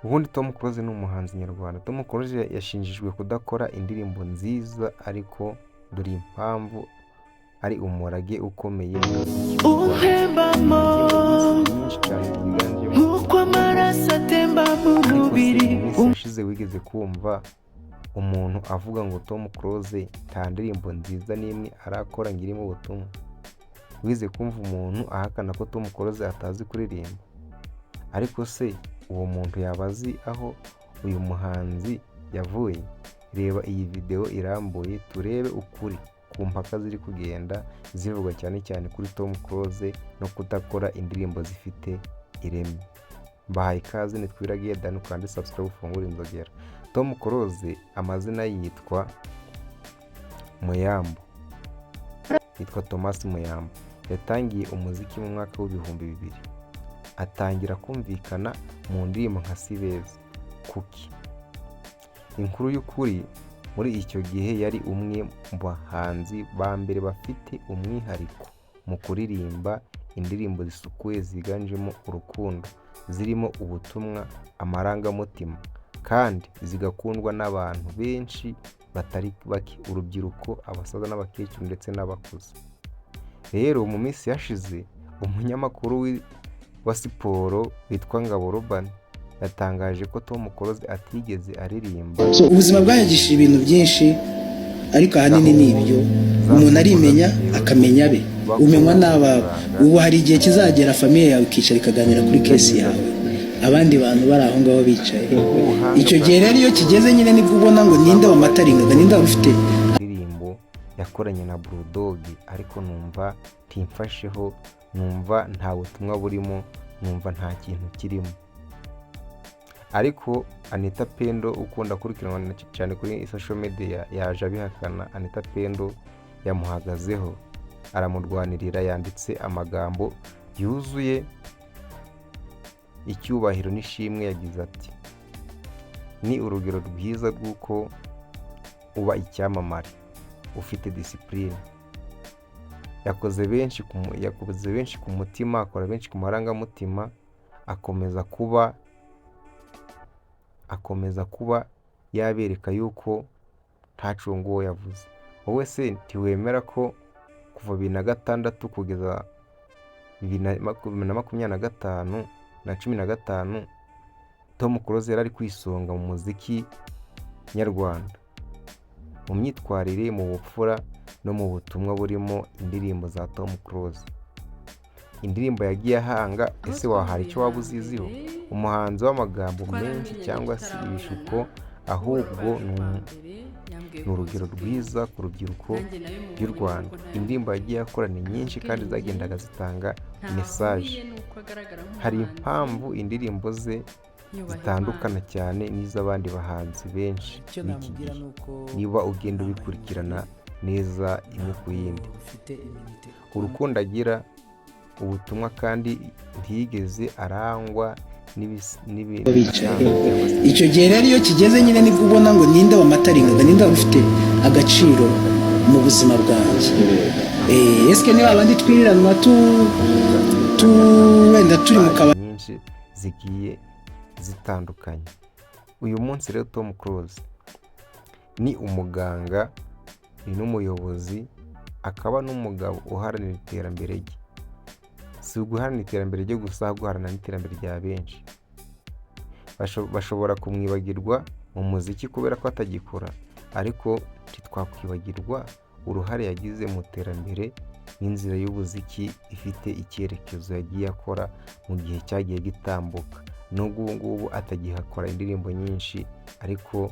Ubundi Tom Close ni umuhanzi nyarwanda. Tom Close yashinjijwe kudakora indirimbo nziza, ariko dore impamvu ari umurage ukomeye mu muziki w'u Rwanda. Untembamo Nyinshi cyane ziganjemo nk'uko amaraso atemba mu Ariko se mubiri. mu minsi yashize wigeze kumva umuntu avuga ngo Tom Close nta ndirimbo nziza n'imwe arakora ngo irimo ubutumwa? Wigeze kumva umuntu ahakana ko Tom Close atazi kuririmba? Ariko se uwo muntu yaba azi aho uyu muhanzi yavuye? Reba iyi videwo irambuye, turebe ukuri ku mpaka ziri kugenda zivugwa cyane cyane kuri Tom Close no kudakora indirimbo zifite ireme. Mbahaye ikaze, nitwiragiye Dani, ukande subscribe, ufungure inzogera. Tom Close amazina yitwa Muyambo, yitwa Thomas Muyambo. Yatangiye umuziki mu mwaka w'2000, atangira kumvikana mu ndirimbo nka Sibeza, Kuki, Inkuru y'ukuri. Muri icyo gihe yari umwe mu bahanzi ba mbere bafite umwihariko mu kuririmba indirimbo zisukuye, ziganjemo urukundo, zirimo ubutumwa, amarangamutima, kandi zigakundwa n'abantu benshi batari bake, urubyiruko, abasaza n'abakecuru ndetse n'abakuze. Rero mu minsi yashize umunyamakuru wa siporo witwa Ngabo Robert yatangaje ko Tom Close atigeze aririmba. So ubuzima bwanyigishije ibintu byinshi, ariko ahanini ni ibyo: umuntu arimenya, akamenya abe, umenywa n'abawe. Ubu hari igihe kizagera famille yawe ikicara ikaganira kuri case yawe, abandi bantu bari aho ngaho bicaye. Icyo gihe rero iyo kigeze nyine, nibwo ubona ngo ninde wamatteringaga, ninde wari ufite Indirimbo yakoranye na Bull Dogg, ariko numva ntimfasheho, numva nta butumwa burimo, numva nta kintu kirimo. Ariko Anita Pendo, ukunda gukurikiranwa cyane kuri social media, yaje abihakana. Anita Pendo yamuhagazeho, aramurwanirira. Yanditse amagambo yuzuye icyubahiro n'ishimwe. Yagize ati: "Ni urugero rwiza rw'uko uba icyamamare ufite discipline. Yakoze benshi ku mutima, akora benshi ku marangamutima, akomeza kuba yabereka yuko ntacu uwo nguwo yavuze." Wowe se ntiwemera ko kuva 2006 kugeza 2025 na 15 Tom Close yari ari ku isonga mu muziki nyarwanda, mu myitwarire, mu bupfura no mu butumwa burimo indirimbo za Tom Close? Indirimbo yagiye ahanga, ese wahara icyo waba uziziho? Umuhanzi w'amagambo menshi cyangwa se ibishuko, ahubwo ni urugero rwiza ku rubyiruko by'u Rwanda. Indirimbo yagiye akora ni nyinshi kandi zagendaga zitanga message. Hari impamvu indirimbo ze zitandukana cyane n'iz'abandi bahanzi benshi Icyo b'iki namubwira gihe, ni uko niba ugenda ubikurikirana neza imwe ku yindi. ufite immunité. Urukundo agira, ubutumwa, kandi ntiyigeze arangwa Bicaye. Icyo gihe rero iyo kigeze nyine, nibwo ubona ngo ninde wamatteringaga, ninde wari ufite agaciro mu buzima bwanjye. Esike niba abandi twiriranwa tu wenda turi mu kabari? Nyinshi zigiye zitandukanye. Uyu munsi rero Tom Close ni umuganga, ni n'umuyobozi, akaba n'umugabo uharanira iterambere rye. Si uguharanira iterambere rye gusa, ahubwo guharanira n'iterambere rya benshi. Bashobora kumwibagirwa mu muziki kubera ko atagikora, ariko ntitwakwibagirwa uruhare yagize mu iterambere n'inzira y'ubuziki ifite icyerekezo yagiye akora mu gihe cyagiye gitambuka. Nubwo ubu ngubu atagihakora indirimbo nyinshi, ariko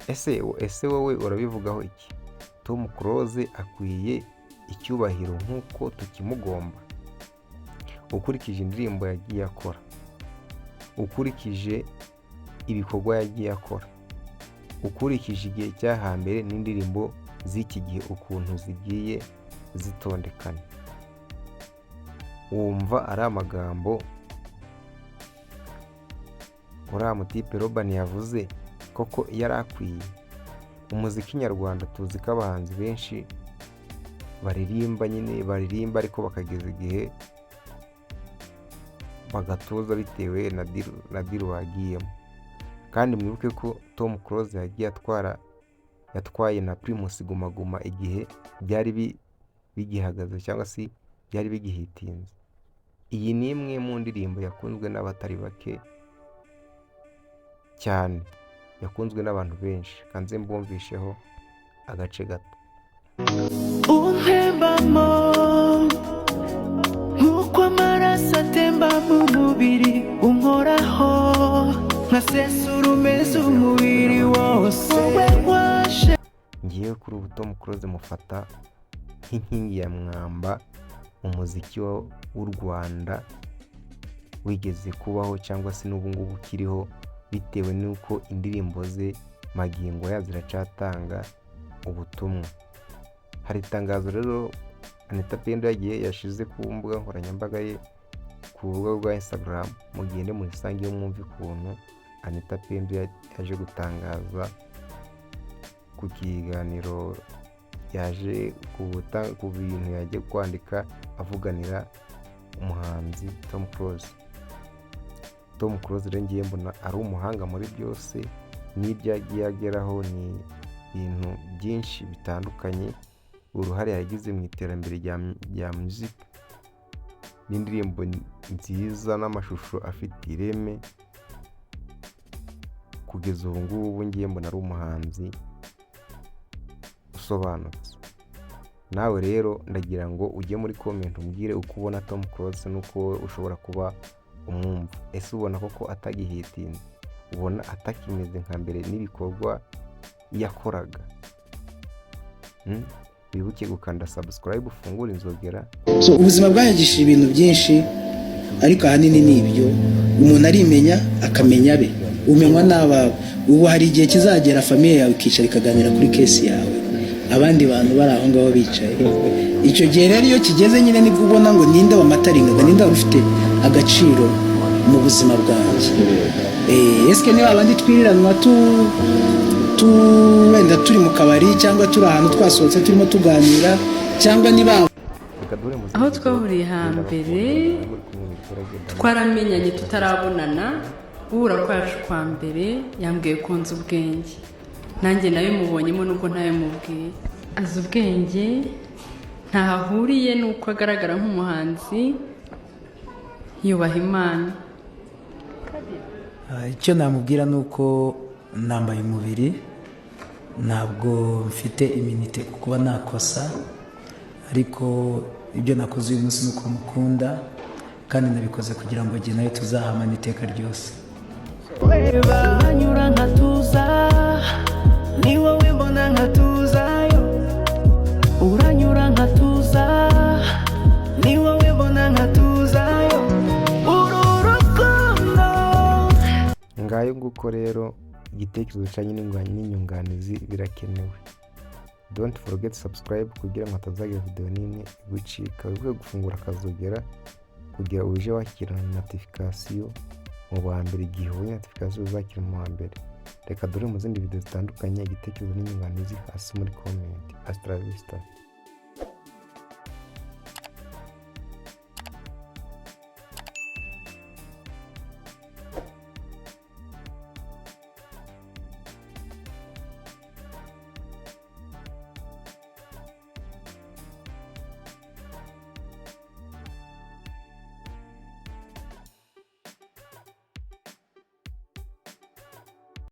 ese wowe urabivugaho iki? Tom Close akwiye icyubahiro nk'uko tukimugomba, ukurikije indirimbo yagiye akora, ukurikije ibikorwa yagiye akora, ukurikije igihe cya hambere n'indirimbo z'iki gihe ukuntu zigiye zitondekanye? Wumva ari amagambo uriya mutipe Robani yavuze koko yari akwiye? Mu muziki nyarwanda tuzi ko abahanzi benshi baririmba nyine, baririmba, ariko bakageza igihe bagatuza bitewe na deal bagiyemo. Kandi mwibuke ko Tom Close yagiye atwara, yatwaye na Primus Guma Guma igihe byari bigihagaze cyangwa se byari bigihitinze. Iyi ni imwe mu ndirimbo yakunzwe n'abatari bake cyane, yakunzwe n'abantu benshi. Kanze mbumvisheho agace gato. Untembamo nk'uko amaraso atemba mu mubiri, unkoraho nkasesura, umeze umubiri wose, wowe waje. Ngiye kuri ubu Tom Close mufata nk'inkingi ya mwamba mu muziki w'u Rwanda wigeze kubaho cyangwa se n'ubu ngubu ukiriho, bitewe n'uko indirimbo ze magingo aya ziracatanga ubutumwa. Hari itangazo rero Anita Pendo yagiye yashize ku mbuga nkoranyambaga ye, ku rubuga rwa Instagram. Mugende muyisangeyo mwumve ukuntu Anita Pendo yaje gutangaza ku kiganiro yaje ku bintu yagiye kwandika avuganira umuhanzi Tom Close. Tom Close rero ngiye mbona ari umuhanga muri byose, n'ibyo yagiye ageraho ni ibintu byinshi bitandukanye, uruhare yagize mu iterambere rya music n'indirimbo nziza n'amashusho afite ireme. Kugeza ubu ngubu ngiye mbona ari umuhanzi usobanutse. Nawe rero ndagira ngo ujye muri comment umbwire uko ubona Tom Close n'uko wowe ushobora kuba umwumva. Ese ubona koko atagihitinze? Ubona atakimeze nka mbere n'ibikorwa yakoraga? Wibuke gukanda subscribe, ufungure inzogera. So ubuzima bwanyigishije ibintu byinshi, ariko ahanini ni ibyo: umuntu arimenya, akamenya abe, umenywa n'abawe. Ubu hari igihe kizagera famille yawe ikicara ikaganira kuri case yawe, abandi bantu bari aho ngaho bicaye. Icyo gihe rero iyo kigeze nyine, nibwo ubona ngo ninde wamatteringaga, ninde wari ufite agaciro mu buzima bwanjye. Esike niba abandi twiriranwa tu wenda turi mu kabari cyangwa turi ahantu twasohotse turimo tuganira, cyangwa niba Reka duhure mu zindi Aho video. twahuriye hambere, Muri kumwe mu twaramenyanye tutarabonana. Guhura kwacu kwa mbere yambwiye ko nzi ubwenge, nanjye nawe mubonyemo nubwo ntayo mubwiye. Azi ubwenge, ntaho ahuriye n'uko agaragara nk'umuhanzi, yubaha Imana. Icyo namubwira ni uko nambaye umubiri, ntabwo mfite immunité ku kuba nakosa, ariko ibyo nakoze uyu munsi ni uko mukunda, kandi nabikoze kugira ngo jye nawe tuzahamane iteka ryose. Uranyura nkatuza, ni wowe mbona nkatuzayo. Uranyura nkatuza, ni wowe mbona nkatuzayo, uru rukundo. Ngayo nguko rero, igitekerezo cyanyu n'inyunganizi birakenewe. Don't forget subscribe kugira ngo hatazagira video n'imwe igucika. Wibuke gufungura akazogera kugira uje wakira notification mu ba mbere. Igihe ubonye notification uzakira mu wa mbere. Reka dore mu zindi video zitandukanye. Igitekerezo n'inyunganizi hasi muri comment. Hasta la vista.